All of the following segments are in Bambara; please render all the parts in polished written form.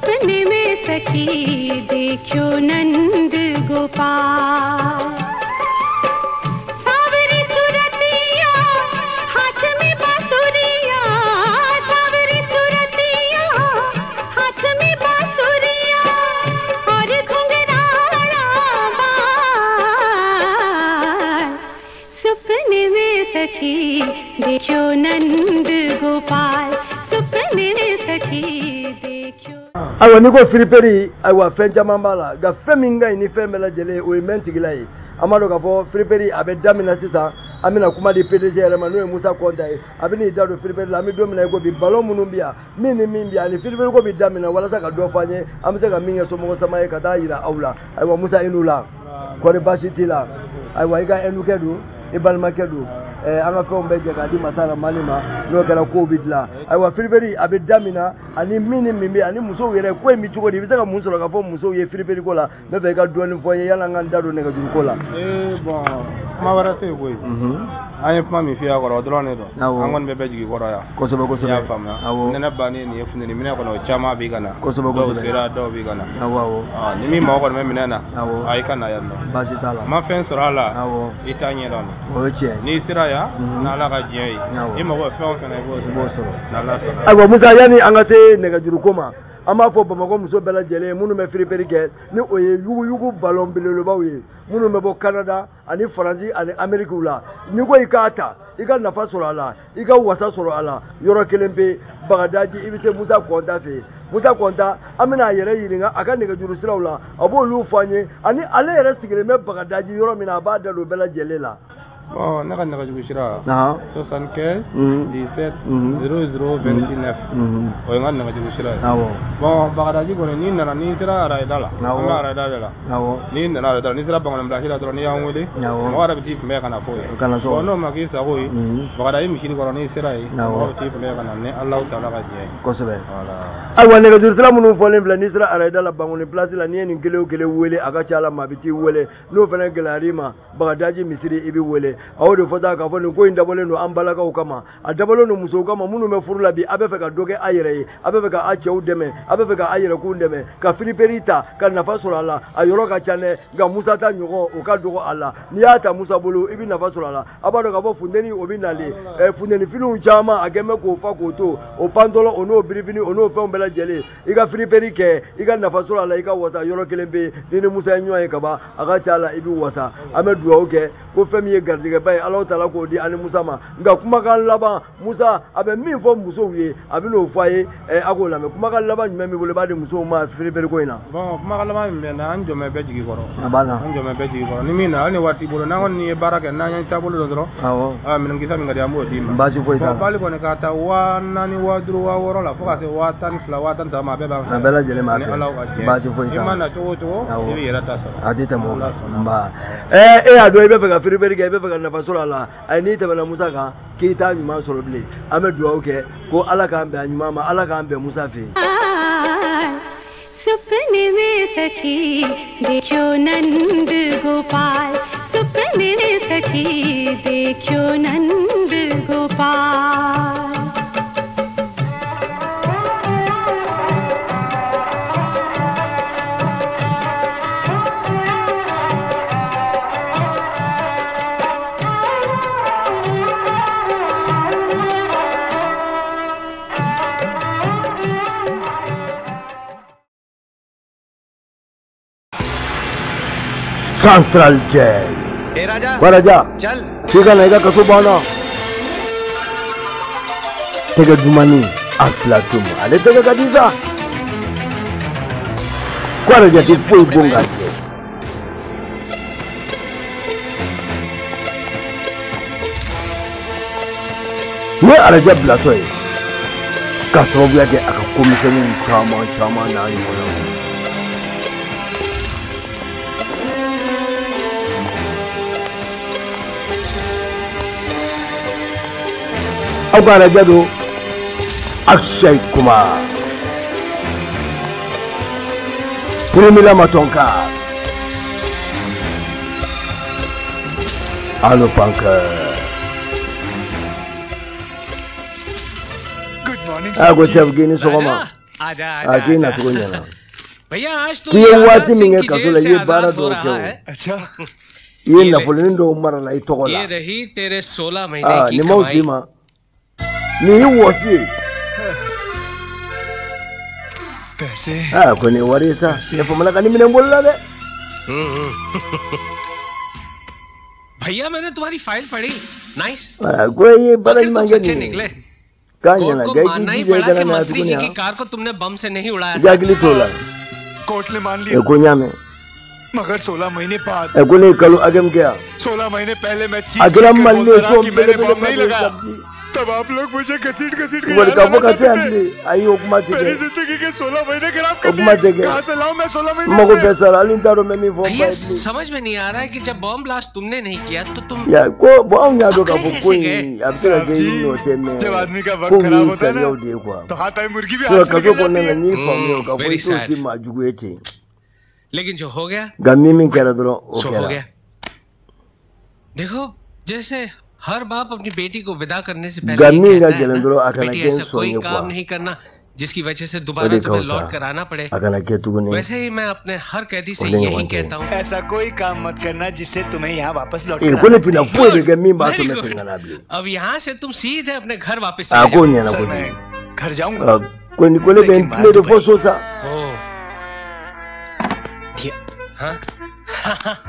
सपने में सखी देखो नंद गोपाल। सावरी सुरतिया हाथ में बांसुरिया, सावरी सुरतिया हाथ में बांसुरिया और घुंघराला बाल। सपने में सखी देखो नंद गोपाल, सपने में सखी देखो। Ayiwa, n'i ko friperie, ayiwa, fɛn caman b'a la, nka fɛn min ka ɲi ni fɛn bɛɛ lajɛlen, o ye mɛn tigila ye. An b'a dɔn k'a fɔ friperie a bɛ daminɛ sisan. An bɛna kuma di PDG yɛrɛ ma, n'o ye Musa Kɔnta ye. A bɛ n'i da don friperie la. An bɛ don min na i ko bi, ballon minnu bɛ yan, min ni min bɛ yan, ani friperie ko bɛ daminɛ, walasa ka dɔ fɔ an ye, an bɛ se ka min kɛ somɔgɔ sama ye ka taa yira aw la. Ayiwa Musa, i n'u la, kɔri baasi t'i la? Ayiwa, i ka ɛndukɛ don, i balimakɛ don, an ka fɛnw bɛɛ jɛ k'a di masa Ramani ma, n'o kɛra kow bɛ dilan. Ayiwa, friperie a bɛ daminɛ, ani min ni min bɛ, ani musow yɛrɛ ko in bɛ cogo di, i bɛ se ka mun sɔrɔ ka fɔ musow ye friperie ko la? N bɛ fɛ i ka dɔɔnin fɔ n ye yanni an k'an da don nɛgɛjuru ko la. Ee bon, kuma wɛrɛ tɛ yen koyi. An ye kuma min f'i ye a kɔrɔ, o dɔrɔn de don. An kɔni bɛ bɛɛ jigi kɔrɔ yan. Kosɛbɛ kosɛbɛ. I y'a faamuya? Awɔ. Nɛnɛ bannen nin ye, funteni minɛ kɔnɔ, o caman b'i ka na. Kosɛbɛ kosɛbɛ. Dɔw sera, dɔw b'i ka na. Awɔ awɔ. Ni min mago kɔni bɛ minɛn na, Awɔ. a i ka na yan nɔ. Baasi t'a la. Ma fɛn sɔrɔ a la, Awɔ. i t'a ɲɛdɔn. O ye tiɲɛ ye. N'i sera yan, n'Ala ka diɲɛ ye, Awɔ. i mago bɛ fɛn o fɛn na, i b'o I b'o sɔrɔ. sɔrɔ. N'Ala sɔnna. Ayiwa Musa, yanni an ka se nɛgɛjuru ko ma, an b'a fɔ Bamakɔ muso bɛɛ lajɛlen ye minnu bɛ friperie kɛ, ni o ye yuguyugu ballon belebelebaw ye minnu bɛ bɔ Canada ani Faransi ani Amérique la, n'i ko i k'a ta, i ka nafa sɔrɔ a la, i ka wasa sɔrɔ a la, yɔrɔ kelen pe, Bagadaji, i bɛ se Musa Kɔnta fɛ yen. Musa Kɔnta, an bɛna a yɛrɛ ɲininka a ka nɛgɛjuru siraw la, a b'olu fɔ an ye, ani ale yɛrɛ sigilen bɛ Bagadaji yɔrɔ min na, a b'a da don bɛɛ lajɛlen la. Bon, ne ka nɛgɛjuru sira, 75 17 00 29, o ye n ka nɛgɛjuru sira ye. Awɔ. Bon, Bagadaji kɔni, n'i nana, n'i sera arayida la, Awɔ. an bɛ arayida de la. Awɔ. N'i nana arayida la, n'i sera Bankoni place la dɔrɔn, n'i y'an wele, Awɔ. mɔgɔ yɛrɛ bɛ t'i kunbɛn ka na fo yen. Ka na so. Bon, n'o ma k'i sago ye, Bagadaji misiri kɔrɔ, n'i sera yen, Awɔ. mɔgɔ bɛ t'i kunbɛn ka na ni Alahu taala ka diɲɛ ye. Kosɛbɛ. Voilà. Ayiwa, nɛgɛjuru sira minnu fɔlen filɛ, n'i sera arayida la Bankoni place la, n'i ye nin kelen o kelen wele, a ka ca la maa bɛ t'i wele. N'o fana gɛlɛyar'i ma, Bagadaji misiri, i bɛ wele. A y'o de fɔ sa k'a fɔ nin ko in dabɔlen don an balakaw kama, a dabɔlen don musow kama minnu bɛ furu la bi, a bɛ fɛ ka dɔ kɛ a yɛrɛ ye, a bɛ fɛ ka a cɛw dɛmɛ, a bɛ fɛ ka a yɛrɛkun dɛmɛ, ka friperie ta ka nafa sɔrɔ a la. A yɔrɔ ka ca dɛ, nka Musa ta ɲɔgɔn o ka dɔgɔ a la. N'i y'a ta Musa bolo, i bɛ nafa sɔrɔ a la. A b'a dɔn k'a fɔ funteni o bɛ nalen, funteni finiw caman a kɛn bɛ k'o fa k'o to, o pantalon o n'o birifini o n'o fɛnw bɛɛ lajɛlen, i ka friperie kɛ, i ka nafa sɔrɔ a la, i ka wasa. Yɔrɔ kelen pe, ni ni Musa ye ɲɔgɔn ye kaban, a ka ca a la i bɛ wasa. An bɛ dugawu kɛ ko fɛn min ye garijɛgɛba ye, Alahu taala k'o di ani Musa ma. Nka kumakan laban, Musa, a bɛ min fɔ musow ye, a bɛ n'o fɔ a ye, a k'o lamɛn. Kumakan laban jumɛn b'i bolo i b'a di musow ma friperie ko in na? Bon, kumakan laban min bɛ n na, an jɔn bɛ bɛɛ jigi kɔrɔ. A banna. An jɔn bɛ bɛɛ jigi kɔrɔ. Ni min na, hali ni waati t'i bolo, n'an kɔni ye baara kɛ, n'an ye taabolo dɔn dɔrɔn, Awɔ. a minɛnkisɛ min ka di, an b'o d'i ma. Baasi foyi t'a la. Bon, bali kɔni k'a ta 4000, 5000, 6000 la fo ka se 12,000, 13,000 ma, a bɛɛ b'an fɛ. A bɛɛ lajɛlen b'a Ni fɛ. Ala ka diɲɛ. Baasi foyi t'a I la. mana cogo o cogo, Awɔ. i b'i yɛrɛ ta sɔrɔ. A tɛ tɛmɛ o Ala kan. sɔnna. Nba e y'a dɔn i bɛ fɛ ka friperie kɛ, i bɛ fɛ ka nafa sɔrɔ a la, ayi, n'i tɛmɛna Musa kan, k'i t'a ɲuman sɔrɔ bilen. An bɛ dugawu kɛ ko Ala k'an bɛn a ɲuman ma, Ala k'an bɛn Musa fɛ yen. सपने में सखी देखो नंद गोपाल, सपने में सखी देखो नंद Gopal. Central Jail. ए राजा, Waraja, चल। K'i ka na i ka kaso banna. Tɛgɛ dumani a fila tumu, ale tɛgɛ ka di sa. Ko Araja tɛ foyi bon ka jɛ. Ni ye Araja bilatɔ ye k'a sababuya kɛ a ka komisɛnninw caman caman n'a ɲɔgɔnnaw ye. Aw ka Araja don, Akshay Kumar, Purmila Matondkar, Anupankar. Good morning. A ko chef, k'i ni sɔgɔma. आजा A k'i nacogo ɲɛna. भैया आज तो K'i ye waati min kɛ kaso la, i ye baara dɔw kɛ o. अच्छा. I ye nafolonin dɔw mara la i tɔgɔ la. ये रही तेरे 16 महीने Aa, की nin m'aw कमाई. d'i ma, nin y'i wɔsi ye. पैसे. Aa, ko nin ye wari ye sa, ne famana ka nin minɛ n bolo la dɛ. भैया मैंने तुम्हारी फाइल पढ़ी. Nice. Aa, ko i ye baara आखिर तुम ɲuman kɛ सच्चे nin ye. निकले. K'a court ɲɛna को nka i मानना k'i ही jija i पड़ा kana कि na मंत्री tuguni जी की han. Car को तुमने बम से नहीं उड़ाया I था. hakili t'o la. Court ने मान Ɛ, लिया, ko n y'a mɛn. मगर 16 महीने बाद. Ɛ, ko ne ye kalo hakɛ min kɛ yan, 16 महीने पहले मैं चीख a चीख kɛra कर Mali बोलता रहा so कि मैंने बॉम्ब belebeleba नहीं de ye लगाया, sabji. तब आप लोग मुझे घसीट घसीट के Wari यहाँ k'a fɔ लाना ka se चाहते yan थे. bilen, ayi, o kuma tɛ मेरी kɛ. जिंदगी के 16 महीने खराब O कर kuma दिए. tɛ kɛ. कहाँ से लाऊं मैं 16 N महीने mago रुपए? bɛɛ sara, hali n t'a dɔn n bɛ min fɔ n ba भैया ye bilen. समझ में नहीं आ रहा है कि जब बॉम्ब ब्लास्ट तुमने नहीं किया तो तुम Ya ko bon, anw y'a dɔn k'a पकड़े fɔ ko कैसे गए? in a bɛ se ka साहब kɛ जी, i nɔ tɛ, mɛ जब आदमी का ko वक्त खराब ye होता है ना, sariyaw de ye quoi. तो हाथ आई मुर्गी भी Sinon हाथ से kaso निकल kɔnɔna जाती na, है. n'i faamuya o k'a fɔ very i t'o sad. ti maa jugu ye ten. लेकिन जो हो गया Nka min kɛra dɔrɔn, o सो हो kɛra. गया. देखो जैसे हर बाप अपनी बेटी को विदा करने से पहले Nka ये min ka कहता है gɛlɛn ना, dɔrɔn, a kana बेटी kɛ n ऐसा sɔn कोई ye काम quoi. नहीं करना जिसकी वजह से O दोबारा de ka तुम्हें लौट fisa कर आना पड़े. a kana kɛ tuguni. वैसे ही मैं अपने हर कैदी O से de यही ɲɔgɔn tɛ. कहता हूँ. ऐसा कोई काम मत करना जिससे तुम्हें यहाँ वापस लौट Ee, कर ko ne आना tɛna पड़े. foyi de kɛ min b'a to very n bɛ good. segin ka na bilen. अब यहाँ से तुम सीधे अपने घर वापस A चले k'o जाओ. ɲɛna sir kojugu. मैं घर जाऊंगा, Ɔ, ko ni ko ne bɛ लेकिन n बाहर tilen de fɔ Dubai. so sa. ओ ठीक है. हाँ.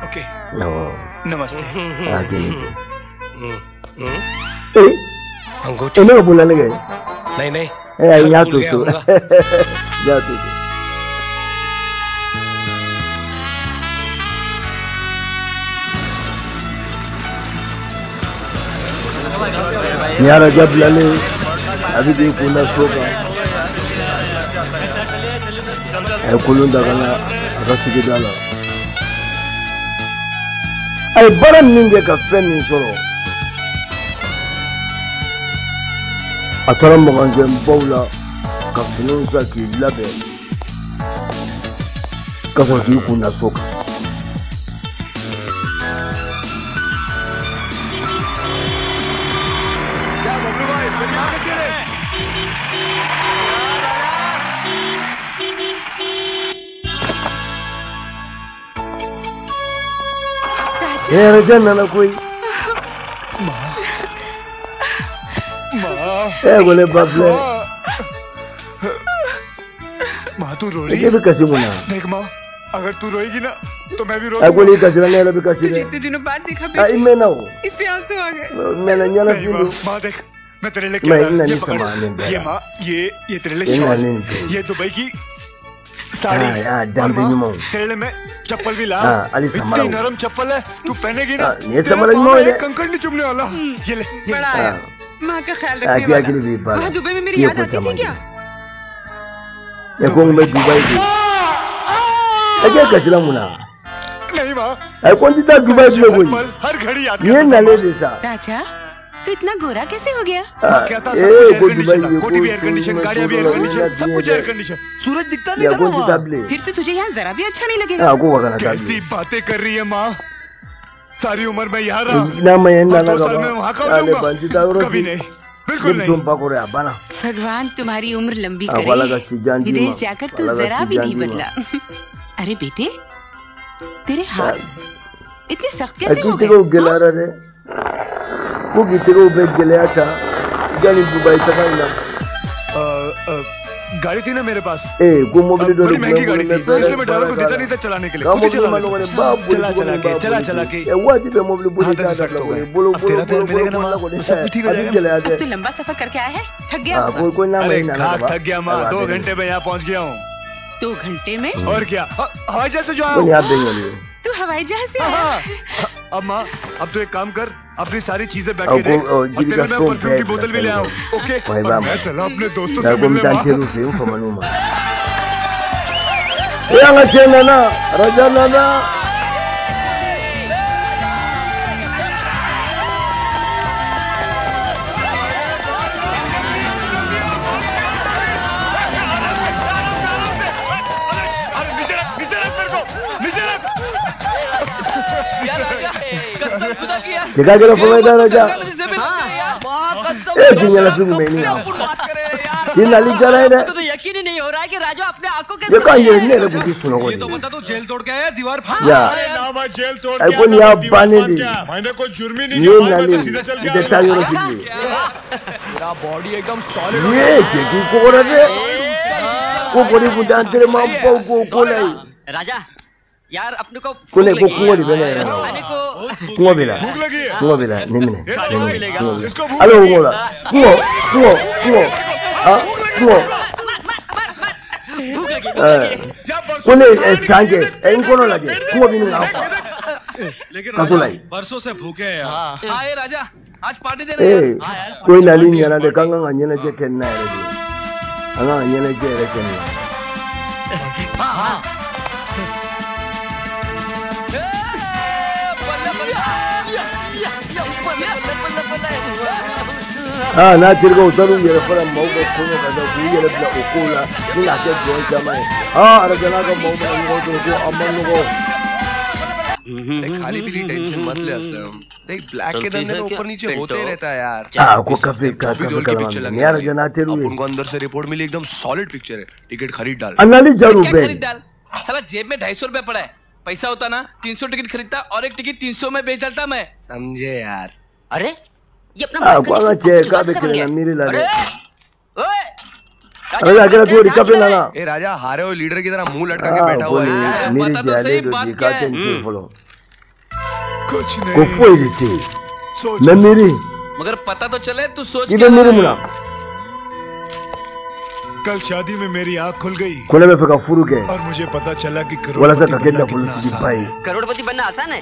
ओके. Awɔ. नमस्ते. A k'i ni ce. Ee, अंगूठी. e ne ka bolola nɛgɛ. नहीं नहीं, Ɛ, ayi, घर n y'a भूल to गया so. होऊंगा. N y'a to so. Nin y'a Raja bilalen ye, a bɛ k'i kun da so kan. A ye kolon ta ka na a ka sigida la. A ye baara min kɛ ka fɛn min sɔrɔ, a taara magasin baw la ka finiw san k'i labɛn ka sɔrɔ k'i kun da so kan. क्या बबलू भाई, मेरी आंखें तेरे. E, Raja nana koyi. माँ. E, ko ne ba filɛ. माँ तू रो E, रही k'e है? bɛ kasi mun na? देख माँ, अगर तू रोएगी ना तो मैं भी रो A ko दूंगा. n'i kasira, ne yɛrɛ bɛ kasi तुझे dɛ. इतने दिनों बाद देखा A, i बेटी, mɛnna o. इसलिए आंसू आ गए. N mɛnna, नहीं ɲɛnafin माँ, don. माँ देख, मैं तेरे लिए क्या Mais लाया. i na ये ni पकड़. sama nin bɛɛ ये la. माँ, ये तेरे लिए I na shawl, ni nin bɛɛ ye. ये दुबई की साड़ी, Ah, ah, और danbe माँ ɲumanw. तेरे लिए मैं चप्पल भी लाया. Ah, hali इतनी samaraw. नरम चप्पल है, तू पहनेगी ना Ah, nin ye तेरे samara पाँव ɲumanw में ye एक dɛ. कंकड़ नहीं चुभने वाला. ये ले, ये ले. बड़ा आया Ah. माँ का ख्याल A रखने k'i वाला. hakili b'i ba la. वहाँ दुबई में K'i मेरी ye याद ko आती थी caman kɛ. क्या? E, ko n bɛ Dubayi de. E, k'e kasira mun na? नहीं माँ, Ayi, ko n tɛ taa Dubayi तुझे bilen हर koyi. पल हर घड़ी याद Nin ye करता था nalen माँ. de sa. राजा तू इतना गोरा कैसे हो गया? Ah, क्या था, सब ee, कुछ ko air condition Dubayi था, ye कोठी ko भी air so condition, ɲuman गाड़ियां so भी dɔ air la, o condition, la सब diɲɛ कुछ dɛ. Air condition. सूरज दिखता नहीं Ya, था ko ना n tɛ taa वहाँ. bilen. फिर तो तुझे यहाँ जरा भी अच्छा नहीं लगेगा. Ah, ko wa kana taa कैसी bilen. बातें कर रही है माँ, सारी उम्र मैं यहाँ रहा N'a ma ɲɛ n और nana 2 ka साल में ban. वहाँ का हो Ah, ne जाऊंगा? ba, n tɛ taa yɔrɔ कभी si. नहीं, Ne बिल्कुल bɛ to नहीं. n ba kɔrɔ yan, a banna. भगवान तुम्हारी उम्र लंबी A ko Ala ka करे. si jan d'i ma. विदेश जाकर तू Ala ka जरा si भी jan नहीं d'i ma. बदला. अरे बेटे, तेरे Ah, हाथ इतने सख्त a कैसे k'i हो गए? tɛgɛw gɛlɛyara dɛ. Ko k'i tɛgɛw bɛɛ gɛlɛya ta yanni Dubayi taga in na. अ, अ, गाड़ी थी ना मेरे पास. Ee, ko mobili dɔ de बड़ी tun bɛ महंगी n bolo, गाड़ी n bɛ थी, baara इसलिए मैं ड्राइवर baara को k'a देता la. नहीं था चलाने के लिए, Nka खुद ही mobili चला ma लेता nɔgɔn था. dɛ, n b'a boli चला cogo चला min, n के b'a चला boli चला ten. के Ɛ, waati bɛɛ mobili boli हाथ t'a ऐसे सख्त dabila हो kɔni. गए. Bolo अब bolo तेरा प्यार bolo bolo मिलेगा ना bolo la माँ, kɔni, तो सब कुछ ठीक a हो bɛ जाएगा. gɛlɛya अब dɛ. तो लंबा सफर करके आया है, थक गया Ah, होगा. ko ko n'a ma अरे ɲɛ i nana खाक ka ban. थक गया माँ, Ayiwa, a 2 bɛ ten. घंटे में यहाँ पहुँच गया हूँ. 2 घंटे में? और क्या, हवाई जहाज से जो आया Ko हूँ. nin y'a bɛɛ ɲɔli ye. तू हवाई जहाज से हाँ, आया? हाँ। अब माँ, अब तो एक काम कर, अपनी सारी चीजें बैठ A के ko देख, ɔ, और jiri तेरे ka लिए मैं so perfume bɛɛ की bila बोतल भी ले kɛnɛ आया kɔnɔ. हूँ. ओके, Wa i और b'a मैं mara. चला अपने दोस्तों Nka से ko n bɛ मिलने taa n माँ. teriw fɛ yen, n famana u ma. E, an ka cɛ nana, Raja nana. अरे नीचे रख, नीचे रख मेरे को, नीचे रख. Cɛ ka gɛlɛn fama i da Raja. E, k'i ɲɛnafin kun bɛ nin na. K'i nali diyara n ye dɛ. तो यकीन ही नहीं हो रहा है कि Ne k'a yɛrɛ, ne yɛrɛ tun tɛ sunɔgɔ ये de. तो बता तू जेल तोड़ के आया दीवार फाड़ Ya. अरे ना भाई, जेल तोड़ Ayi के ko nin आया, y'a दीवार bannen फाड़ de के ye. आया। मैंने कोई जुर्म ही नहीं Nin ye किया भाई, मैं nalen तो ye, सीधा चल i के tɛ आया। taa yɔrɔ si bilen. तेरा बॉडी एकदम solid Ye cɛ k'i kɔgɔra dɛ. Ko kɔni tun tɛ entraînement baw k'o ko la yen. राजा यार अपने को Ko ne ko kɔngɔ de bɛ ne yɛrɛ la. खाने को Kɔngɔ b'i la. भूख लगी है। Kɔngɔ b'i la, nin minɛ, nin minɛ, kɔngɔ b'i इसको la. भूख Ale ko लगी kɔngɔ la. Kɔngɔ, kɔngɔ, kɔngɔ. Ah, kɔngɔ. भूख लगी। Ɛɛ, ko ne ye san kɛ, n kɔnɔ lajɛ, kɔngɔ bɛ ɲini k'an fa. लेकिन Ka to la राजा yen. बरसों से भूखे हैं यार। हाँ ये राजा आज पार्टी देना। Ee, ko i nali ɲɛna dɛ, k'an kan ka ɲɛnajɛ kɛ nin na yɛrɛ de. An kan ka ɲɛnajɛ yɛrɛ kɛ nin na. Aa, n'a terikɛw taar'u yɛrɛ fara maaw ka kɔɲɔ ka taa k'u yɛrɛ bila o kow la ni k'a kɛ jɔn caman ye. Aa, arajo n'a ka maaw mana ɲɔgɔn sɔrɔ ko a ma nɔgɔ. खाली पीली टेंशन मत ले असलम। देख ब्लैक के धंधे में ऊपर नीचे होते ही रहता है यार। Aa, ko kafe ka Bobby kafe Deol की kalama picture nin लगने ye वाली arajo है। n'a teriw अब ye. उनको अंदर से रिपोर्ट मिली, एकदम सॉलिड पिक्चर है, टिकट खरीद डाल। A nali jar'u क्या bɛɛ खरीद ye. डाल साला, जेब में 250 रुपए पड़ा है। पैसा होता ना 300 टिकट खरीदता और एक टिकट 300 में बेच डालता मैं। समझे यार। अरे ये अपना Aa, ko an ka cɛ k'a bɛ kɛlɛ la miiri la dɛ. Arajo a kɛra cogo di, kafe nana? ए राजा, हारे हुए लीडर की तरह मुंह लटका के Aa, बैठा ko हुआ है। nin यार, miiri बता तो jalen सही don बात bi क्या k'a है? tɛ nin to yen fɔlɔ. कुछ Ko नहीं, foyi de tɛ yen. सोच। Mɛ miiri, मगर पता तो चले तू सोच i क्या bɛ miiri रहा mun है? na? कल शादी में मेरी आंख खुल गई Ko ne bɛ fɛ ka furu kɛ और मुझे पता चला कि walasa करोड़पति ka kɛ बनना कितना आसान nafolotigiba है। ye. करोड़पति बनना आसान है।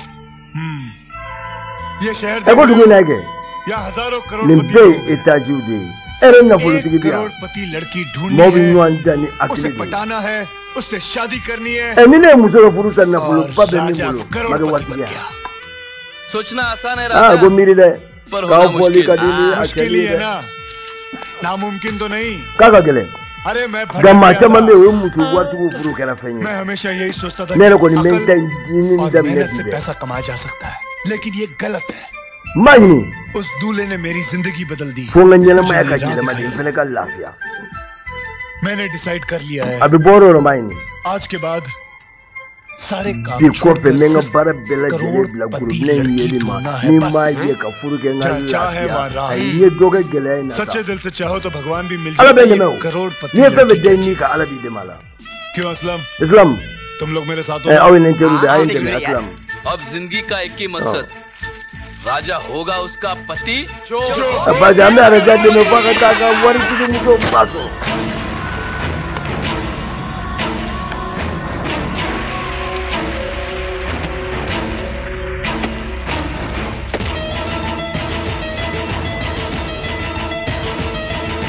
ये शहर Ɛ, ko dugu in na kɛ, या हजारों nin करोड़पति bɛɛ लोग ye हैं। etaziw de ye. E yɛrɛ nafolotigi एक bɛ yan, करोड़पति लड़की ढूंढनी maaw bɛ है, ɲɔgɔn dan ni उसे hakili de ye. पटाना है, उससे शादी करनी है Ɛ, ni ne ye muso dɔ furu sa, और nafoloba bɛ min राजा bolo, ma kɛ करोड़पति बन waritigi ye. गया। सोचना आसान है Aa, राजा, ko miiri dɛ, पर k'aw होना fɔli मुश्किल। ka di ni a मुश्किल kɛli ही ye है dɛ. ना, नामुमकिन तो नहीं। K'a ka gɛlɛn, अरे मैं nka भटक maa गया caman था। bɛ yen, o ye muso waritigiw furu kɛra fɛn ye. मैं हमेशा यही सोचता था Ne yɛrɛ कि kɔni bɛ n अकल ta in ɲinini और daminɛ मेहनत bi से dɛ. पैसा कमाया जा सकता है, लेकिन ये गलत है। N b'a ɲini उस दूल्हे ने मेरी जिंदगी बदल दी, fo n ka मुझे ɲɛnamaya ka नई राह yɛlɛma de, n दिखाई। fɛnɛ ka lafiya. मैंने डिसाइड कर लिया है, A bɛ bɔ yɔrɔ o yɔrɔ, n b'a ɲini. आज के बाद सारे काम Bi kɔfɛ, n छोड़कर bɛ n ka सिर्फ baara bɛɛ lajɛlen bila Crorepati gorobinɛ in लड़की yeli ma. ढूंढना है Ni n m'a बस। ye ka furu kɛ, n ka जहाँ चाह है lafiya. वहाँ राह। Ayi, n ye dɔ kɛ gɛlɛya in na sa. सच्चे दिल से चाहो तो भगवान भी मिल Ala जाता bɛ है। n dɛmɛ ये o. करोड़पति N'i ye fɛn fɛn लड़की da क्या i ni चीज। kan, Ala b'i dɛmɛ a la. क्यों असलम, Islam, तुम लोग मेरे साथ हो ɛ, ना? aw ye ne teriw de ye, a ye n हाँ, dɛmɛ यार। Islam. अब जिंदगी का एक ही मकसद, राजा होगा उसका पति। Parce que an bɛ araja dɛmɛ f'a ka taa ka waritigi muso ba sɔrɔ.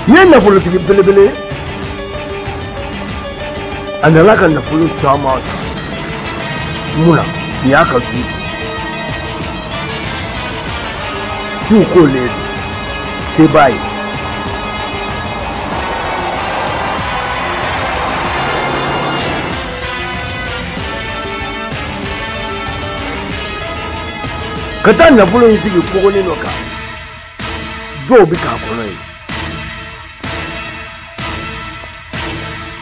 Nin ye nafolotigi belebele ye. A nana ka nafolo caman ta. Mun na? Nin y'a ka du ye. Du kolen don. Se b'a ye. Ka taa nafolo in sigi kogonin dɔ kan, dɔw bɛ k'a kɔnɔ ye.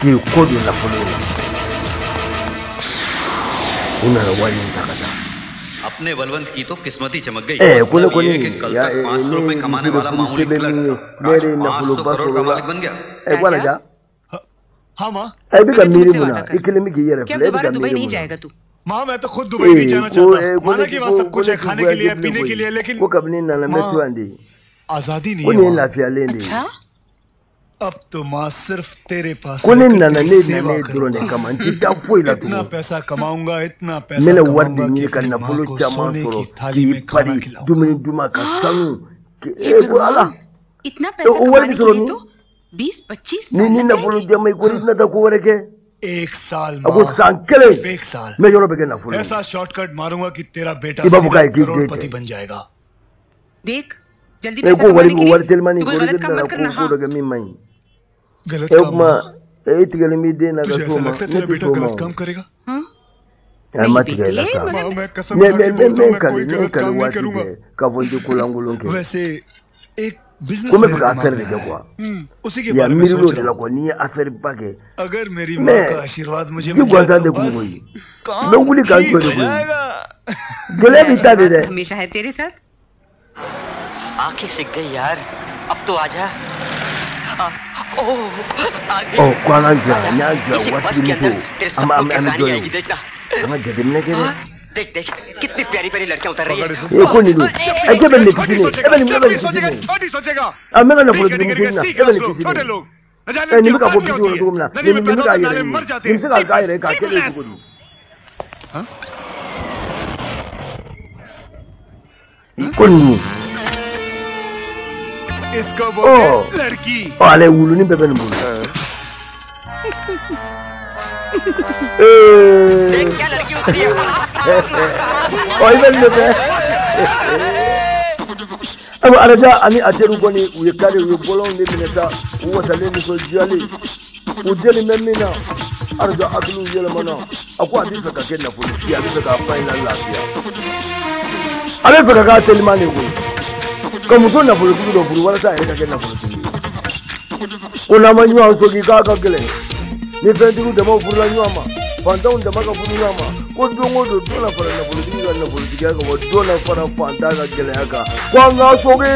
K'i kɔ don nafolo in na. U nana wari in ta ka taa. अपने बलवंत की तो किस्मत ही चमक गई। Ɛ, ko ne मतलब ये kɔni कि कल ya तक 500 ne रुपए कमाने muso de वाला furu, se मामूली bɛ clerk min ye, था, ne आज yɛrɛ ye 500 nafoloba crore sɔrɔ का o la. मालिक बन गया। Ɛ, ko Alaja, हाँ माँ। ɛ, i bɛ ka मैंने miiri तुमसे mun na? वादा I कर kelen bɛ k'i yɛrɛ कि अब filɛ, e bɛ दोबारा ka Dubai miiri नहीं mun na? जाएगा तू। माँ, मैं तो खुद दुबई नहीं Ee, जाना ko चाहता। ko माना ne कि वहाँ ko सब ko कुछ ne है, tɛ खाने के लिए voyage bilen पीने के koyi. लिए, लेकिन Ko kabini n nana n bɛ माँ to yan de. आजादी नहीं Ko है nin ye वहाँ। lafiyalen de ye. अच्छा, अब तो माँ सिर्फ तेरे पास Ko ne रहकर nana, तेरी ne सेवा nana e dɔrɔn de करूंगा। kama, n tɛ taa foyi la इतना tugun. पैसा कमाऊंगा, इतना N पैसा bɛna wari de कमाऊंगा कि ɲini ka अपनी माँ nafolo को caman सोने sɔrɔ की थाली k'i में खाना pari खिलाऊंगा। dumuni duman ka sanu हे e ko Ala. भगवान, इतना E, पैसा o wari कमाने bɛ के sɔrɔ लिए min? तो 20-25 Ni साल ni लग nafolo जाएंगे। jama i ko i tɛna taa ko wɛrɛ kɛ. एक साल A ko माँ, san kelen, सिर्फ एक साल, n bɛ yɔrɔ bɛɛ kɛ nafolo ye. ऐसा शॉर्टकट मारूंगा कि तेरा बेटा I b'a fɔ सीधा k'a ye k'i den करोड़पति tɛ. बन जाएगा। देख, जल्दी E पैसा ko wari कमाने के wari लिए telimani तू ko कोई i गलत काम nana मत ko करना। ko हाँ, dɔ kɛ min man ɲi. गलत E o काम kuma, माँ, e tigɛlen b'i den na ka तुझे s'o ऐसा ma, लगता है ne तेरा tɛ बेटा s'o ma गलत o. काम करेगा? हाँ? A नहीं ma tigɛ i la बेटे, sa. मगर माँ मैं कसम Ne खा ne के ne बोलता हूँ, ne मैं kali कोई ne गलत kali काम नहीं waati करूंगा। bɛɛ k'a fɔ n tɛ kolankolon kɛ. वैसे एक Business Ko n bɛ fɛ ka affaire de kɛ quoi. उसी के Ya बारे में miiri l'o सोच de रहा la हूँ quoi, n'i ye affaire ba kɛ. अगर मेरी माँ Mais का आशीर्वाद मुझे ji मिल जाए gansan तो tɛ kun बस koyi. N काम bɛ wuli ka n ठीक jɔ de हो koyi. जाएगा. Gɛlɛya b'i ta de dɛ. हमेशा है तेरे साथ. आंखें सिक गई यार, अब तो आजा. ओ आ गई. Ɔ, ko an ka jɔ आजा, yan, n'an jɔ इसी yan बस के waati अंदर muso तेरे an bɛ सपनों an की bɛ an bɛ Rani jɔ yen. आएगी, देखना. An ka jateminɛ kɛ dɛ. हाँ, देख देख कितनी प्यारी प्यारी लड़कियां उतर रही है. Ee, ko nin dun ɛ, cɛ bɛ nin de kisi ne, e bɛ nin, e bɛ जब nin भी kisi सोचेगा ne. छोटी सोचेगा. A bɛ ka ठीक nafolotigi है muso ठीक है ɲini na, C e bɛ class nin लोग, kisi छोटे ne. लोग, न जाने Ɛ, इनकी nin bɛ ka औकात bɔ क्या bisi होती kɔnɔ है. cogo min na, नदी nin में nin bɛ पैदा k'a होते yɛrɛ नाले ye, मर जाते nin हैं. bɛ se k'a k'a yɛrɛ ye k'a cheap kɛlen ye less. cogo di? Ko nin dun. इसको बोलते Ɔ हैं लड़की. Ɔ, ale wulunin bɛɛ bɛ nin bolo. Ee. देख क्या लड़की उतरी है. Ɔ, i bɛ nin de fɛ. Ayiwa, Araja ani a teriw kɔni, u ye kari, u ye bɔlɔnw de minɛ sa, u wasalen nisɔndiyalen, u deli bɛ min na. Araja hakiliw yɛlɛmana, a ko a bɛ fɛ ka kɛ nafolotigi ye, a bɛ fɛ k'a fa in lafiya, a bɛ fɛ ka k'a teliman de koyi, ka muso nafolotigi dɔ furu walasa a yɛrɛ ka kɛ nafolotigi ye. Ko n'an ma ɲɔgɔn sogi k'a ka gɛlɛn, ni fɛntigiw damaw furula ɲɔgɔn ma, fantanw dama ka furu ɲɔgɔn ma, ko don o don, don na fara nafolotigi ka nafolotigiya kan, wa don na fara fantan ka gɛlɛya kan, ko an k'a sogi.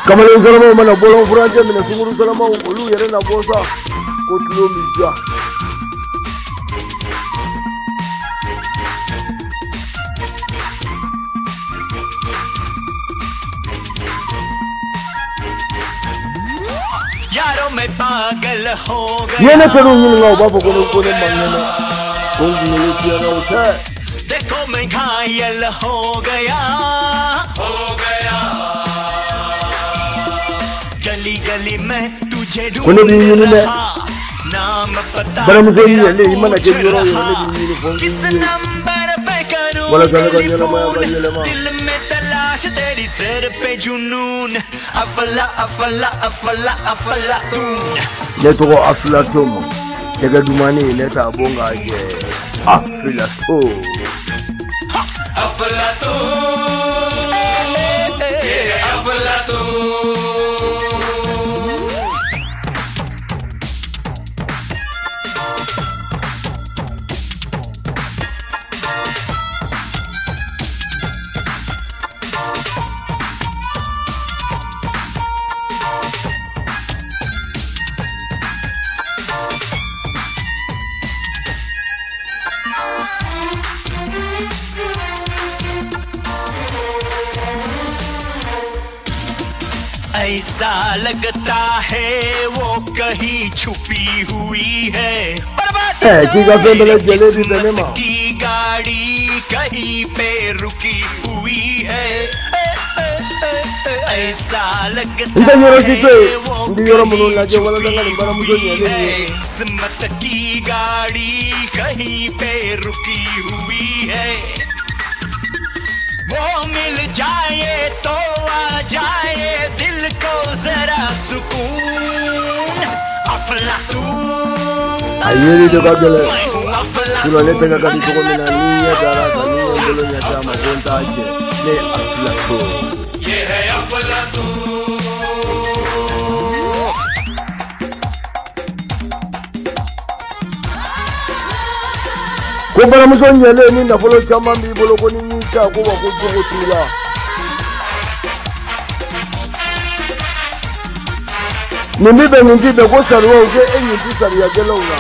Kamalen salamaw mana bɔlɔn furancɛ minɛ, sunguru salamaw olu yɛrɛ na bɔ sa, ko tulo mi diya. यारों मैं पागल हो N'i ye गया. ne teriw ɲininka, u b'a fɔ ko ne man kɛnɛ, ko n kunkolo fiyɛra, o tɛ. देखो मैं घायल हो गया, हो गया. गली गली में तुझे Ko ne ढूंढ b'i ɲini dɛ. रहा, नाम पता Baramuso तेरा ɲɛlen, i mana पूछ kɛ yɔrɔ o yɔrɔ, रहा. ne b'i ɲini fo n k'i किस ye number पे करूं walasa ne ka ɲɛnamaya ka telephone, yɛlɛma. दिल में तलाश तेरी, सिर पे जुनून. अफला अफला अफला अफलातून. Ne tɔgɔ Afilato ma, tɛgɛ dumani ne t'a bɔ k'a jɛ, Afilato. अफलातून, ये है अफलातून. ऐसा लगता है वो कहीं छुपी हुई है. Ɛ, k'i ka fɛn bɛɛ lajɛlen bi bɛn ne ma. की गाड़ी कहीं पे रुकी हुई है. ऐसा लगता N tɛ yɔrɔ si to है yen, वो n bɛ yɔrɔ minnu कहीं lajɛ walasa n ka nin baramuso छुपी ɲɛlen है. ye. किस्मत की गाड़ी कहीं पे रुकी हुई है. वो मिल जाए तो आ जाए दिल को जरा सुकून. अफलातून, A yeli de ka gɛlɛn. मैं हूँ Sinon ne tɛgɛ ka di अफलातून. cogo min na, n'i ɲɛ dara a kan, n'i ye n bolo ɲɛsin a ma, ko n t'a jɛ, ne ye Afilato. ये है अफलातून. Ko baramuso ɲɛlen ni nafolo caman b'i bolo, ko ni y'i ta, ko wa ko jogo t'i la. Nin bi bɛn, nin ti bɛn, ko sariyaw ko e nin ti sariya gɛlɛnw na.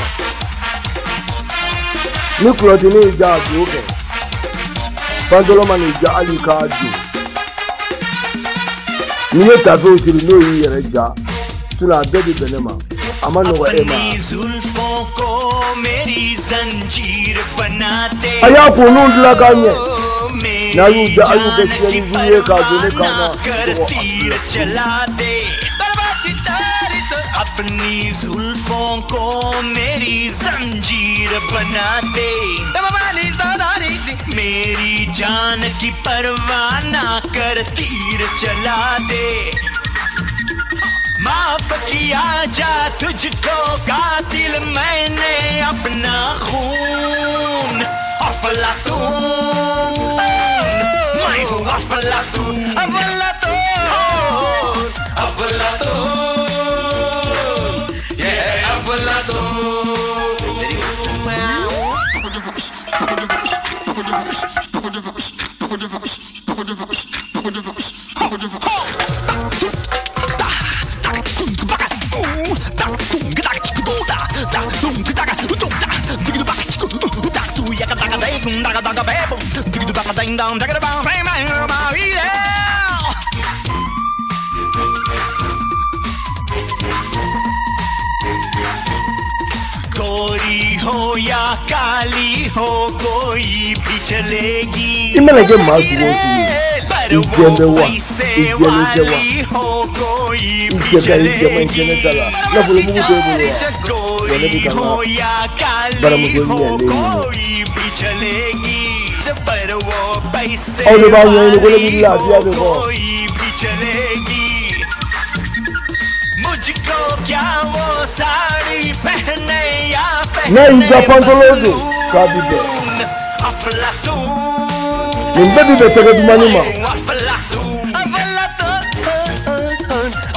Ni kulɔtini y'i ja, a don kɛ, pantalon ma n'i ja, hali k'a don. N'i ye tafew siri, n'o y'i yɛrɛ ja, sinon a bɛɛ bi bɛn ne ma, a ma nɔgɔ e ma. अपनी जुल्फों को मेरी जंजीर बनाते. A y'a kunnu dilan k'a ɲɛ, n'a y'u मेरी ja, a y'u kɛ जान की fiyɛlijugu ye k'a don ne परवाह kan ना na. कर Tɔgɔ तीर चला दे. अपनी जुल्फों को मेरी जंजीर बना दे. मेरी जान की परवाह ना कर तीर चला दे. माफ किया जा तुझको कातिल मैंने अपना खून। अफलातून मैं हूँ अफलातून, अफलातून अफलातून, ये अफलातून। गोरी हो या काली हो कोई भी चलेगी, I mana kɛ maa sugu o sugu ye, i jɛn bɛ wa, i jɛlen tɛ wa, कोई i भी cɛ ka ɲi, i cɛ man ɲi kɛnɛ ta la, nafolo mugu t'e bolo wa, wa ne bɛ ka n ka baramuso ɲɛlen ɲini. कोई भी चलेगी, पर वो पैसे Aw de b'a ɲɛɲini ko ne bɛ lafiya de kɔ. कोई भी चलेगी। मुझको क्या वो साड़ी पहने या N'a y'i ka pantalon don k'a bi bɛn. अफलातून Nin bɛɛ bi bɛn tɛgɛ dumani ma. अफलातून अफलातून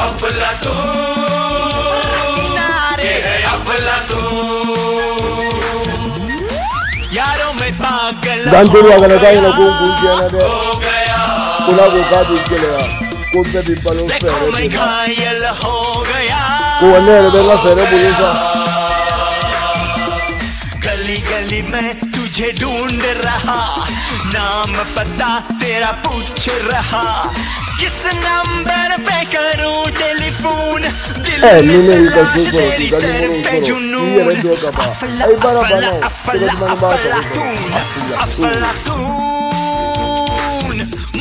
अफलातून, ये है अफलातून। यारों में पागल Nka n teriw a kana k'a ɲɛna ko n kun tiɲɛna dɛ. हो गया, Ko n'a ko k'a b'i gɛlɛya, ko bɛɛ b'i balo देखो fɛɛrɛ मैं de la. घायल हो गया। Ko wa ne yɛrɛ bɛ n ka fɛɛrɛ bolo sa. गली गली में तुझे ढूंढ रहा, नाम पता तेरा पूछ रहा, किस नंबर पे करूं टेलीफोन, दिल Ɛ ni में ne y'i ka so तलाश sɔrɔ k'i तेरी ka sir nimoro पे sɔrɔ, k'i जुनून। yɛrɛ dɔn ka ban. अफला A ye baara अफला banna o, अफला tɛgɛ dumani b'a sago sɔrɔ. अफलातून Afilatoon. अफलातून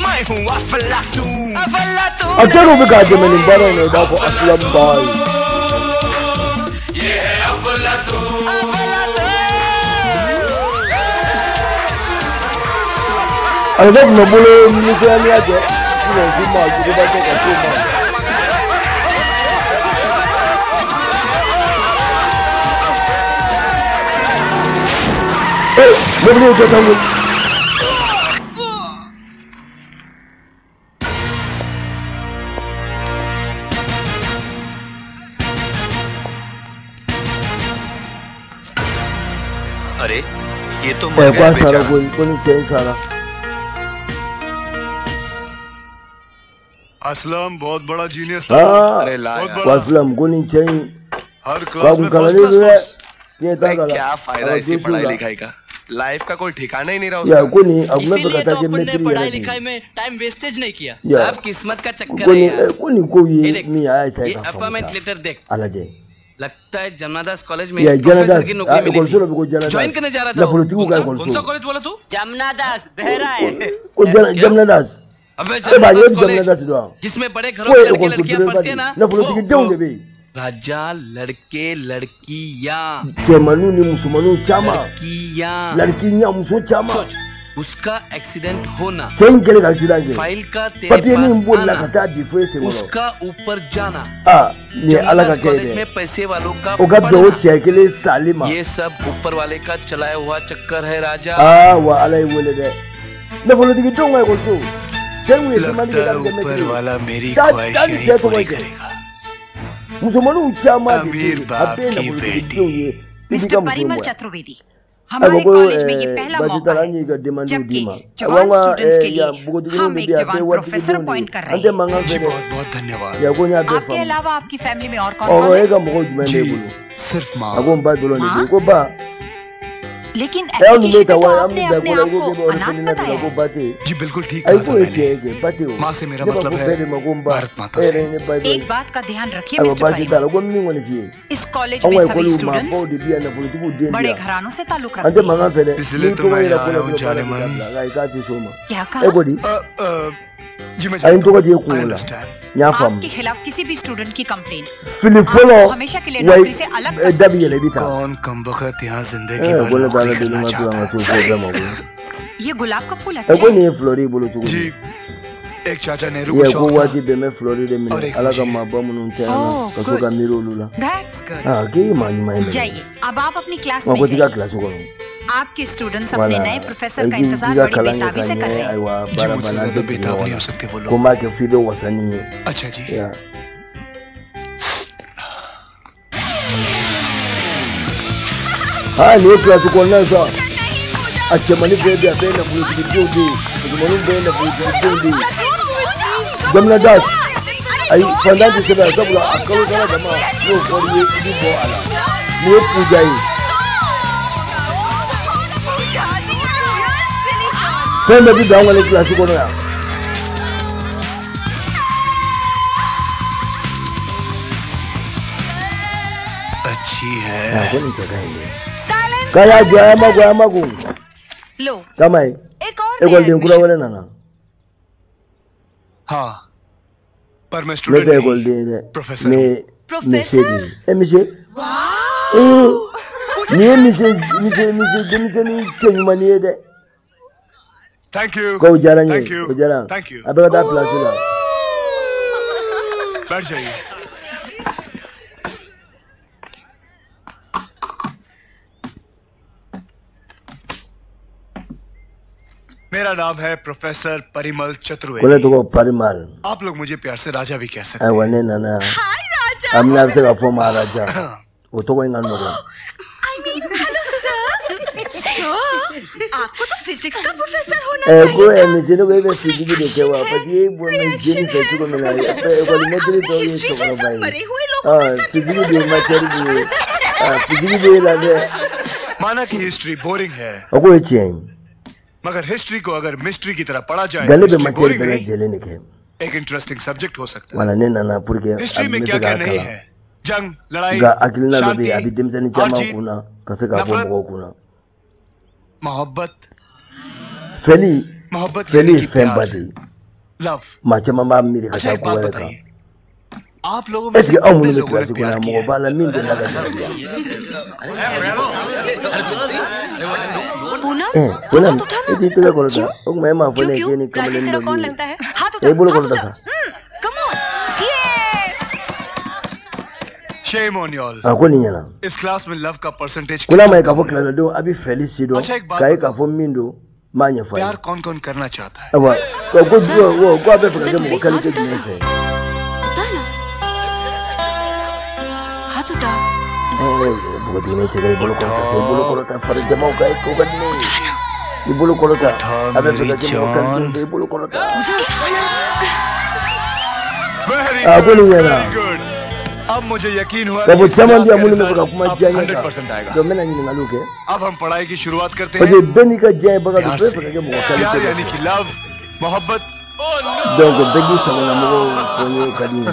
मैं हूँ अफलातून अफलातून। A teriw bɛ k'a dɛmɛ nin baara in na, i b'a fɔ Asilam Bayi. ये है अफलातून। A yɛrɛ tun bɛ bolo nisɔndiya kɛ, sisan si ma juguba tɛ ka s'o ma. Ee, mobili ye dɔ ta koyi. अरे ये तो मर Ɛ गया ko a sara बेचारा। koyi, ko ni cɛ in sara. Aslam बहुत बड़ा जीनियस था। Aa, अरे ला बहुत यार। ko बड़ा, Asilam ko nin cɛ in her k'a class kun में first kalannen class don dɛ. First. Fiɲɛ t'a अरे k'a la. क्या A फायदा ka इसी dossier पढ़ाई la. लिखाई का, लाइफ का कोई ठिकाना ही नहीं रहा Ya उसका। ko nin a kun bɛ fɛ इसीलिए ka तो taa kɛ अपन ने mɛtiri पढ़ाई yɛrɛ de ye. लिखाई में टाइम वेस्टेज नहीं किया। Ya सब किस्मत का चक्कर ko है nin यार। ko nin kow ये ye देख, min ye a y'a ये essayer k'a faamu appointment sa. Letter देख, A lajɛ. लगता है जमनादास कॉलेज में Ya professor Janadas की a नौकरी मिली ekɔliso थी, dɔ bɛ ko join Janadas करने जा रहा था वो। nafolotigiw ka कौन सा ekɔliso. College बोला तू? जमनादास बहरा है। Ko Jamnadas. अबे E b'a ye Jamnadas e bɛ college Jamnadas dɔn wa? जिसमें बड़े घरों Ko के ye लड़के ekɔliso लड़कियां belebeleba पढ़ते de हैं ye. ना, वो Nafolotigidenw de bɛ yen. राजा लड़के लड़कियां Cɛmaninw ni musomaninw caman. लड़कियां, Lariki ɲa muso caman. सोच उसका एक्सीडेंट होना, Cɛ in kɛlen ka accident kɛ. File का तेरे Papier पास in bolila आना, ka taa di fo e senkɔrɔ. उसका ऊपर जाना, Aa nin ye Ala ka Jamnadas kɛ ye college dɛ. में पैसे वालों का O ka bɛn o पढ़ना, cɛ kelen sali ma. ये सब ऊपर वाले का चलाया हुआ चक्कर है राजा। Aa wa Ala ye wele dɛ. Nafolotigidenw ka ekɔliso. Cɛ in kun ye semali kɛ लगता k'a है bɛ kɛ ऊपर mɛtiri ye. वाला मेरी Taa taa ख्वाहिशें ni ही cɛ tɔgɔ पूरी ye kɛ. करेगा। Musomaninw caman de bɛ अमीर yen a बाप bɛɛ ye की nafolotigidenw बेटी। ye. I b'i mister ka muso Parimal mɔgɔ. Chaturvedi, Ayiwa हमारे ko college में ये पहला baasi मौका t'a la है an y'i ka demande जबकि d'i ma. Ayiwa जवान an ka students के लिए yan npogotigininw हम de एक bɛ yan a bɛɛ जवान professor waritigidenw de ye. Appoint कर An रहे tɛ हैं। mankan ji fɛ dɛ. बहुत बहुत धन्यवाद। Ya ko n y'a bɛɛ आपके faamu. अलावा आपकी फैमिली में और कौन Ɔ कौन e है? ka mɔgɔw jumɛn ji b'e bolo? सिर्फ माँ। A ko n ba dɔrɔn de bɛ माँ? yen. Ko ba लेकिन ɛ aw dun bɛ application ta में तो wa an आपने bɛ da अपने ko la आप i ko को k'e bɛ अनाथ orphelinat la बताया ko है। ba tɛ yen. जी बिल्कुल ठीक Ayi कहा ko था ye मैंने। tiɲɛ ye kɛ ba tɛ yen o. माँ से मेरा Ne b'a मतलब fɔ है bɛɛ de ma ko n ba. Bharat माता E से। yɛrɛ ye ne ba dɔ एक ye. बात का ध्यान रखिए Ayiwa mister baasi t'a Parimal, la ko n min kɔni f'i ye. इस कॉलेज Anw में ka सभी ekɔliw students maabaw de bɛ yan nafolotigiw den bɛ बड़े yan. घरानों से ताल्लुक An tɛ रखते हैं। mankan fɛ dɛ. इसलिए N'i तो tɔgɔ मैं yera यहाँ ko आया la हूँ dɔrɔn baara जाने bɛ मन। dabila nka i k'a tɛ s'o ma. क्या E कहा? ko di? जी मैं A ye n जानता tɔgɔ हूँ। di e I kungo la. Understand. N y'a faamu. आपके खिलाफ किसी भी स्टूडेंट की कंप्लेन Fili आपको fɔlɔ हमेशा के लिए wa नौकरी से अलग कर da bɛ सकती yɛlɛ है। i bɛ taa. कौन कमबख्त यहाँ जिंदगी Ɛ भर ko ne t'a नौकरी la deli करना n ka to चाहता an ka है। s'o fɔ bɛɛ ma koyi. ये गुलाब का फूल Ɛ अच्छा ko है। nin ye fleur y'i bolo cogo ji di? एक चाचा नेहरू को Ye ko शौक था waati bɛɛ n bɛ fleur de minɛ Ala ka maaba minnu tɛ yan na ka so ka miiri olu la. That's good. Aa k'e ye maa ɲuman ye mɛnɛ. जाइए अब आप अपनी class Wa में ko t'i ka जाइए। kilasi kɔnɔ. आपके स्टूडेंट्स अपने Wala नए professor i का k'i इंतजार ka बड़ी kalan kɛ बेताबी ka से कर ɲɛ रहे हैं। ayiwa जी baara मुझसे banna an ज्यादा tɛ tugu बेताब ɲɔgɔn नहीं na हो सकते वो ko लोग। n b'a kɛ f'i bɛ wasa ni ye. अच्छा जी। Ya. Aa nin ye kilasi kɔnɔna ye sa. A cɛmannin bɛɛ bɛ yen, a bɛɛ ye nafolotigidenw de ye, musomanninw bɛɛ ye nafolotigidenw de ye. Jamana das ayi fantan tɛ sɛbɛn sabula a kalo sara dama n'o fɔr'i ye i bɛ bɔ a la. Nin ye Puja ye. Fɛn bɛɛ bɛ dan an kɔni kilasi kɔnɔ yan. अच्छी है। Aa ko nin cɛ ka ɲi dɛ. Silence. K'a y'a jɔ a y'a makun a y'a makun. Low Kama ye एक और नया ekɔliden kura admission. wɛrɛ nana. हाँ पर मैं Ne student tɛ नहीं ekɔliden ye dɛ. Professor Ne हूँ। ye monsieur de ye. E monsieur. Ee nin ye monsieur monsieur monsieur denmisɛnnin cɛ ɲumannin ye dɛ. Thank you. K'o diyara n thank ye you. o diyara n. Thank you. A bɛ ka taa pilasi la. बैठ जाइए। मेरा नाम है professor Parimal Ko ne Chaturvedi. tɔgɔ Parimal. आप लोग मुझे प्यार से राजा भी कह सकते Ayiwa ne nana yan. A bɛna se ka fɔ ma Raja. O tɔgɔ in ka nɔgɔn. I mean hello sir. Sir आपको तो फिजिक्स का प्रोफेसर होना Ɛ ko चाहिए ɛ था। monsieur ne ko e bɛ उसमें physique de kɛ wa parce que e bɔ mɛ jeli fɛ cogo min na ekɔli mɛtiri tɔw ye history cɛkɔrɔba जैसा ye. मरे हुए लोगों का Ɔ physique de ye matière min ye. Aa physique bɛ e la dɛ. माना कि history boring है O k'o ye tiɲɛ ye. मगर हिस्ट्री को अगर मिस्ट्री की तरह पढ़ा जाए Nka तो ne bɛ history matière boring bɛɛ नहीं lajɛlen de kɛ. एक इंटरेस्टिंग सब्जेक्ट हो सकता है। Wala ne nana pour que a history bɛ में ne क्या fɛ क्या k'a नहीं kalan. है। जंग लड़ाई Nka hakilina dɔ bɛ Shanti yen a bɛ denmisɛnnin हार caman जीत kun na ka se k'a bɔ नफरत mɔgɔw kun na. मोहब्बत Fɛli मोहब्बत fɛli यानी ye कि fɛnba प्यार de ye. Love. Maa caman b'a miiri ka अच्छा taa एक ko बात wɛrɛ kan. बताइए आप लोगों में Est ce से que aw कितने minnu bɛ लोगों ने kilasi kɔnɔ प्यार yan किया mɔgɔ b'a la min delila ka jarabi yan? Poonam Ɛ Poonam हाथ उठा e ना। t'i tɛgɛ kɔrɔta o tuma e m'a fɔ क्यों ne ye क्यों k'e ni राजा kamalen तेरा dɔ कौन b'i ye लगता है? हाथ e उठा bolo हाथ kɔrɔta उठा। sa. Come on ये। Shame on you all. A ko nin ɲɛna. इस क्लास में लव का परसेंटेज Ko n'a ma कितना ye k'a कम fɔ है? kilasidenw a bɛ fɛli si dɔn अच्छा एक बात k'a ye k'a बताओ fɔ min don n b'a ɲɛfɔ a ye. प्यार कौन कौन करना चाहता है? Ayiwa ko ko ko ko a bɛ fɛ ka sir kɛ तू mɔgɔ भी हाथ qualité उठा jumɛn ना। fɛ? उठा ना हाथ उठा। Ɛ npogotiginin cɛ ka i bolo kɔrɔta sa i bolo kɔrɔta fari jamaw ka ko ka di ne ye. I bolo kɔrɔta उठा a bɛ fɛ मेरी ka kɛ mɔgɔ जान। qualité fɛ i bolo kɔrɔta. पूजा उठा ना। Very A ko good nin ɲɛna. Very good. अब मुझे यकीन हुआ K'a कि fɔ इस caman class bɛ yan का minnu bɛ fɛ ka result kuma अब diya n ye 100 kan. Percent आएगा। Donc n bɛna ɲininkaliw kɛ. अब हम पढ़ाई की शुरुआत करते Parce हैं que bɛɛ n'i ka diya ye baga don प्यार bɛɛ से। fɛ ka kɛ mɔgɔ प्यार qualité dɔ यानी fɛ. कि लव मोहब्बत। Donc bɛɛ k'i sagonamɔgɔw fɔ n ye o ka di n ye.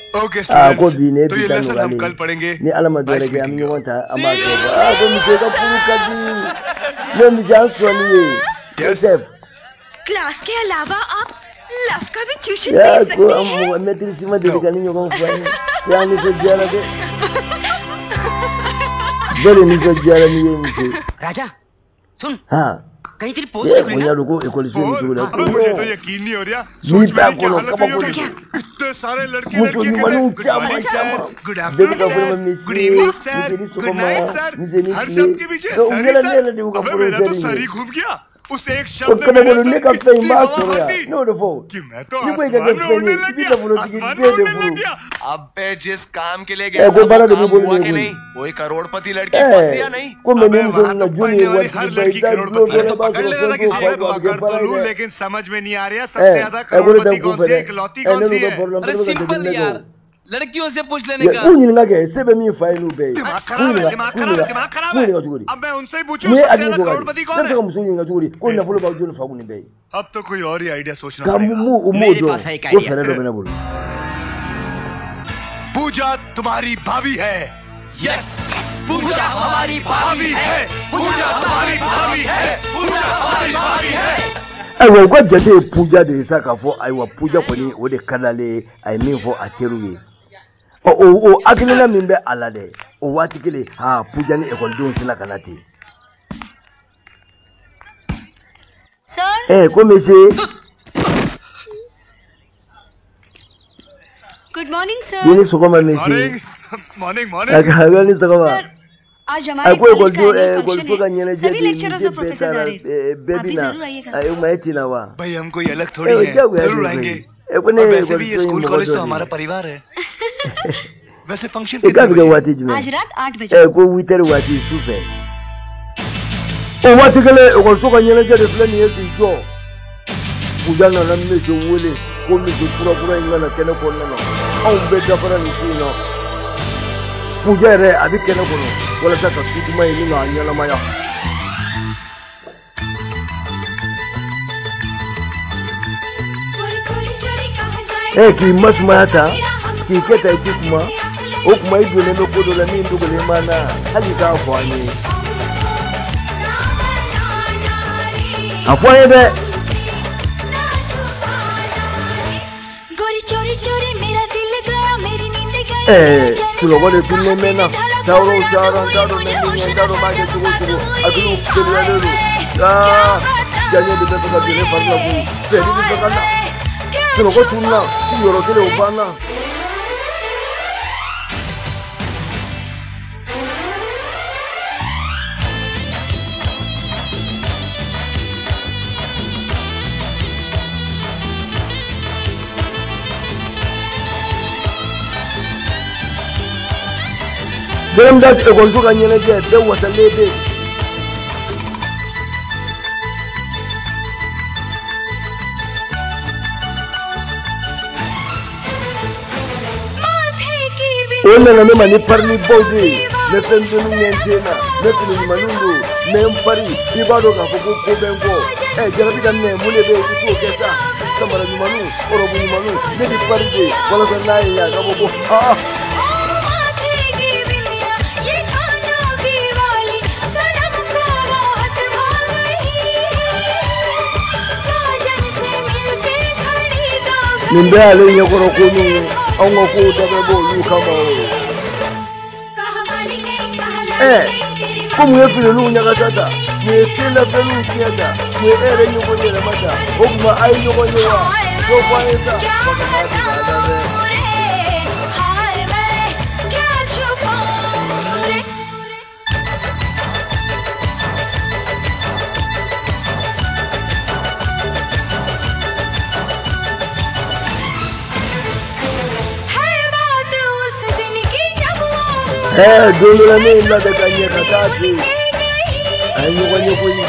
Okay Aa ko students bi nin ye तो bi ये ta lesson हम nɔgɔyalen कल ye. पढ़ेंगे। Ni Ala ma dɔ wɛrɛ nice kɛ an bɛ meeting you. ɲɔgɔn ta an b'a kɛ. Aa ko monsieur ka furu ka di. Ne monsieur an sɔnni ye. Yes. Joseph. Class के अलावा आप लव का भी ट्यूशन दे Yaa ko सकते an हैं। mɔgɔ mɛtiri si ma deli no ka ni ɲɔgɔn fɔ an ye. Ko an nisɔndiyara dɛ. Bɛɛ de nisɔndiyara n'i ye monsieur. राजा सुन Han. कहीं तेरी पोल E तो नहीं खुली ko ना? n y'a dɔn ko ekɔliso in pole cogo la. अबे Ko मुझे तो non. यकीन नहीं हो रहा। N'i सोच b'a मेरी क्या kɔnɔ हालत हुई kabako होगी। de don. इतने सारे लड़के Muso लड़कियां कहते ɲumanninw good caman morning sir caman. Good Bɛɛ bɛ afternoon ka fɔ ne sir ma good monsieur evening sir monsieur ni good sɔgɔma night sir monsieur ni हर tile. शब्द के पीछे Donc u sir ही yɛlɛ ne sir. yɛrɛ de y'u ka अबे मेरा तो professeur sir ye. ही घूम गया। उस एक O शब्द ने kabako मेरे don ne अंदर ka fɛn in इतनी b'a हवा sɔrɔ भर yan. दी Ne y'o de fɔ o. कि मैं तो N'i ko i ka आसमान kɛ में fɛn उड़ने ye i लग b'i गया nafolotigi आसमान में den de उड़ने लग furu. गया। अबे जिस काम के लिए Ɛ गया ko था वो baara de b'i काम bolo हुआ nin कि ye koyi. नहीं? वही करोड़पति लड़की फंसी या Ɛ नहीं? ko mais अबे nin muso वहां ninnu तो na jɔnni पढ़ने ye वाली हर waritigiba ye लड़की i t'a dulon करोड़पति dɔ है। la i b'a पकड़ sɔrɔ लेना fɛn था t'o किसी fa एक kun को। a bɛ kɛ पकड़ तो baara ye लूं dɛ. लेकिन समझ में नहीं आ रहा Ɛ सबसे ज्यादा ɛ ko ne tɛ करोड़पति n kun कौन fɛ सी है dɛ. इकलौती Ɛ कौन ne सी n'u bɛ है? baro la n अरे fana bɛ ka simple jateminɛ kɛ यार o. लड़कियों से पूछ लेने Ye का। k'u ɲininka kɛ se bɛ min fa ye n'u bɛɛ ye. दिमाग K'u खराब है ɲininka दिमाग k'u खराब है ɲininka दिमाग खराब k'u है। ɲininka cogo di. अब मैं उनसे ही पूछूं N'i ye सबसे hakili ज्यादा to ka di करोड़पति ne कौन bɛ se है? ka muso ɲininka cogo di ko nafolo b'aw joli fa kun nin bɛɛ ye. अब तो कोई और ही आइडिया सोचना Nka पड़ेगा। m'u m'o मेरे dɔn पास है एक ko idea. fɛɛrɛ dɔ bɛ ne bolo. पूजा तुम्हारी भाभी है। यस पूजा हमारी भाभी है। पूजा तुम्हारी भाभी है। पूजा तुम्हारी भाभी है। Ayiwa u ka jate ye Puja de ye sa k'a fɔ ayiwa Puja kɔni o de ka d'ale ye a ye min fɔ a teriw ye. Ɔ o o hakilina min bɛ a la dɛ o waati kelen aa Puja ni ekɔlidenw sina ka na ten. Sir Ɛ ko monsieur. Good morning sir. I ni sɔgɔma monsieur. Morning morning. A ni sɔgɔma. Sir, आज हमारे A ko college का ekɔliso annual ekɔliso ka function है। ɲɛnajɛ सभी de lecturers musée और bɛɛ professors आ taara रहे हैं। Bɛɛ आप bɛ भी na जरूर आइएगा। O ma e tɛna wa? भाई हम कोई अलग Eh, थोड़ी o हैं, diyagoya जरूर de आएंगे। Koyi. Ko ne और ye वैसे भी ये ekɔliso in school mɔgɔ college dɔ तो de हमारा ye. परिवार है। वैसे फंक्शन E k'a कितने bɛ kɛ बजे है? waati jumɛn? आज रात 8 बजे। Ko 8 heures waati su fɛ. O waati kelen ekɔliso ka ɲɛnajɛ de filɛ nin ye k'i jɔ. Buja nana monsieur wele ko monsieur kura in ka na kɛnɛ kɔnɔna na. Anw bɛɛ dafara nin ko in na. Buja yɛrɛ a bɛ kɛnɛ kɔnɔ walasa ka tu duman in ni k'a ɲɛnamaya. K'i masumaya ta k'i kɛ ta i ti kuma o kuma i donnen bɛ ko dɔ la min dogolen b'an na hali k'a fɔ an ye. A fɔ an ye dɛ. गोरी चोरी चोरी मेरा दिल गया मेरी नींद गई मेरा चैन Sunɔgɔ de tununnen bɛ n na. Taayɔrɔw cayara n t'a dɔn n bɛ min kɛ n t'a dɔn n b'a kɛ cogo o cogo hakiliw teliyalen don. Aa diyaɲɛ de bɛ fɛ ka don ne fari la koyi fɛɛrɛ bɛ fɛ ka na. Sunɔgɔ tununna yɔrɔ kelen o banna. Graham Das ekɔliso ka ɲɛnajɛ bɛɛ wasalen bɛ yen. माथे की O nana ne ma ni parilibaw de ye n bɛ fɛn misɛnninw kɛ n den na n bɛ fini ɲumanninw don n bɛ n pari i b'a dɔn k'a fɔ ko ko bɛ n kɔ jarabi ka minɛ mun de bɛ yen i t'o kɛ sa samara ɲumanninw ɔrɔbu ɲumanninw ne bɛ pari de walasa n'a ye a ka fɔ ko aa. माथे की बिंदिया ये कानों की वाली सनम को बहुत भा गई साजन से मिलके घड़ी दो Nin bɛɛ y'ale ɲɛkɔrɔ ko min ye anw ka kow dabɛ bɔ olu kama o. Ko mun ye finiw ɲagasa ta mun ye senlafɛnw tiɲɛ ta mun ye e yɛrɛ ɲɔgɔn yɛlɛma ta o tuma a ye ɲɔgɔn ye wa dɔ fɔ an ye sa wa ka n'a bila a la dɛ. हाय मैं क्या छुपाऊं रे है बात उस दिन की जब वो Don dɔ la ne ye n labɛn ka ɲɛ ka taa fɛ yen a ye ɲɔgɔn ye koyi.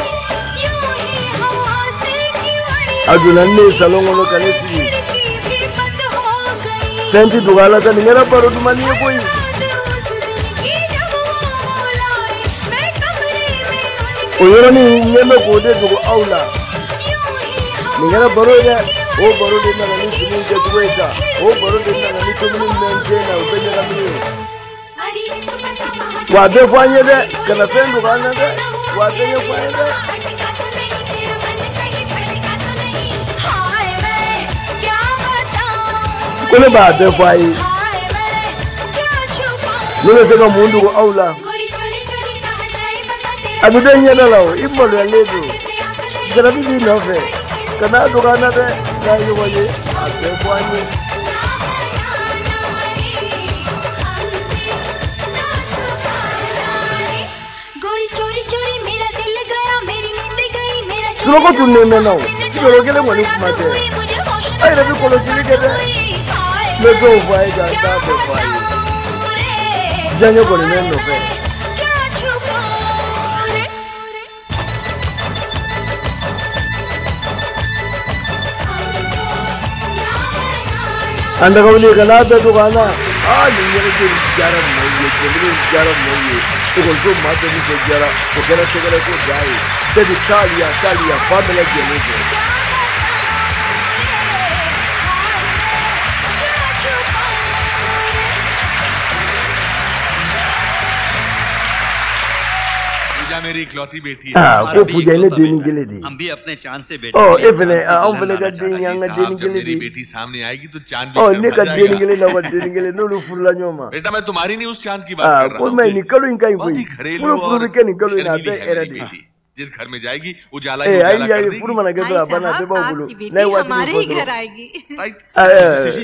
यूं ही हवा से क्यों अड़ी A donna ne ye salon kɔnɔ ka ne sigi. खिड़की भी बंद हो गई Fɛn tɛ dogo a la sa nin kɛra baro dumanni ye koyi. बात उस दिन की जब वो बुलाए मैं कमरे में O yɔrɔnin ɲɛ bɛ k'o de dogo aw la. यूं ही Nin kɛra baro ye dɛ. O baro de nana ni finiw kɛcogo ye sa. O baro de nana ni tomini mɛn den na o bɛɛ ɲagaminen ye. अरे तो बता Wa a bɛɛ fɔ an ye dɛ kana fɛn dogo an na dɛ wa a bɛɛ ɲɛfɔ an ye dɛ. अटका तो नहीं तेरा मन कहीं भटका तो नहीं हाय मैं क्या बताऊं Ko ne b'a bɛɛ fɔ a ye. हाय मैं क्या छुपाऊं Ne bɛ se ka mun dogo aw la. गोरी चोरी चोरी कहाँ जाए बता तेरा A bɛ bɛɛ ɲɛda la o i maloyalen don. Jarabi b'i nɔfɛ kana dogo an na dɛ n'a ye ɲɔgɔn ye a bɛɛ fɔ an ye. गोरी चोरी चोरी मेरा दिल गया मेरी नींद गई मेरा चैन Sunɔgɔ tununnen bɛ n na o yɔrɔ kelen kɔni kuma tɛ. मुझे होश A yɛrɛ bɛ kɔlɔsili kɛ dɛ. N bɛ dɔw fɔ a ye ka n t'a bɛɛ fɔ a ye. Diyaɲɛ kɔni bɛ n nɔfɛ. क्या छुपाऊं रे An daga wuli ka n'a bɛɛ dogo an na. Aa nin ɲɛnajɛ in diyara maaw ye jɛkulu in diyara maaw ye ekɔliso maa bɛɛ nisɔndiyara o kɛra tɛgɛrɛ ko dan ye bɛɛ bɛ taaliya taaliya fan bɛɛ lajɛlen fɛ. पूजा मेरी इकलौती बेटी है। Aa ko Puja ye ne dennin kelen de ye. हम भी अपने चांद से बेटे Ɔ के लिए e fɛnɛ चांद से anw दुल्हन fɛnɛ ka लाना चाह den ye an ka साहब dennin जब kelen de मेरी ye. बेटी सामने आएगी तो चांद भी Ɔ ne शर्मा ka dennin जाएगा। kelen n'aw ka dennin kelen n'olu furula ɲɔgɔn ma. बेटा मैं तुम्हारी नहीं उस चांद की बात Aa कर रहा ko हूँ। mɛ nin kalo in ka ɲi बहुत koyi. ही घरेलू Furu furu और bɛ kɛ nin kalo in na a शर्मीली bɛɛ है hɛrɛ मेरी de ye. बेटी। जिस घर में जाएगी उजाला ही Ee उजाला ayi कर ayi देगी। furu mana kɛ dɔrɔn a banna a bɛɛ b'aw bolo आपकी n'a ye बेटी waati min हमारे fɔ ही घर dɔrɔn. आएगी। Right? Aa ji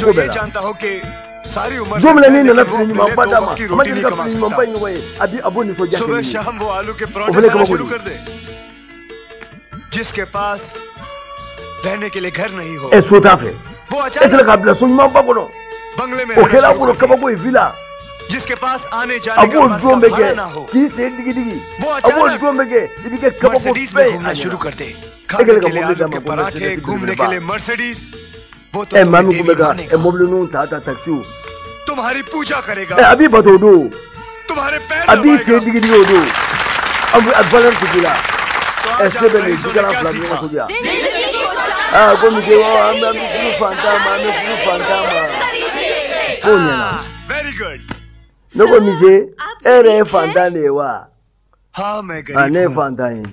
ko bɛɛ la. Don min na n'i nana fini ɲumanba d'a ma, a ma deli ka fini ɲumanba in ɲɔgɔn ye, a bi a b'o nisɔndiya kɛ n'i ye. O fana ye kabako de ye. Ɛ so t'a fɛ, e sera k'a bila so ɲumanba kɔnɔ, o kɛra a bolo kabako ye villa. A b'o don bɛ kɛ k'i sen digi digi, a b'o don bɛ kɛ i bɛ kɛ kabako fɛn ye a ɲɛna. E kɛlen ka mobili d'a ma ko Mercedes belebeleba. Ɛ maa min tun bɛ ka ɛ mobili ninnu ta ta taxi o. Ɛ a b'i bato o don, a b'i sen digi digi o don, a valeur tɛ k'i la. Ɛ se bɛ nin jikalan fila ni ɲɔgɔn sɔrɔ yan. Aa, ko mise, an bɛ furu fantan ma, an bɛ furu fantan ma. K'o ɲɛna. Very good. Ne ko mise, e yɛrɛ ye fantan de ye wa? हाँ, मैं Ah, ne गरीब ye हूँ। fantan ye.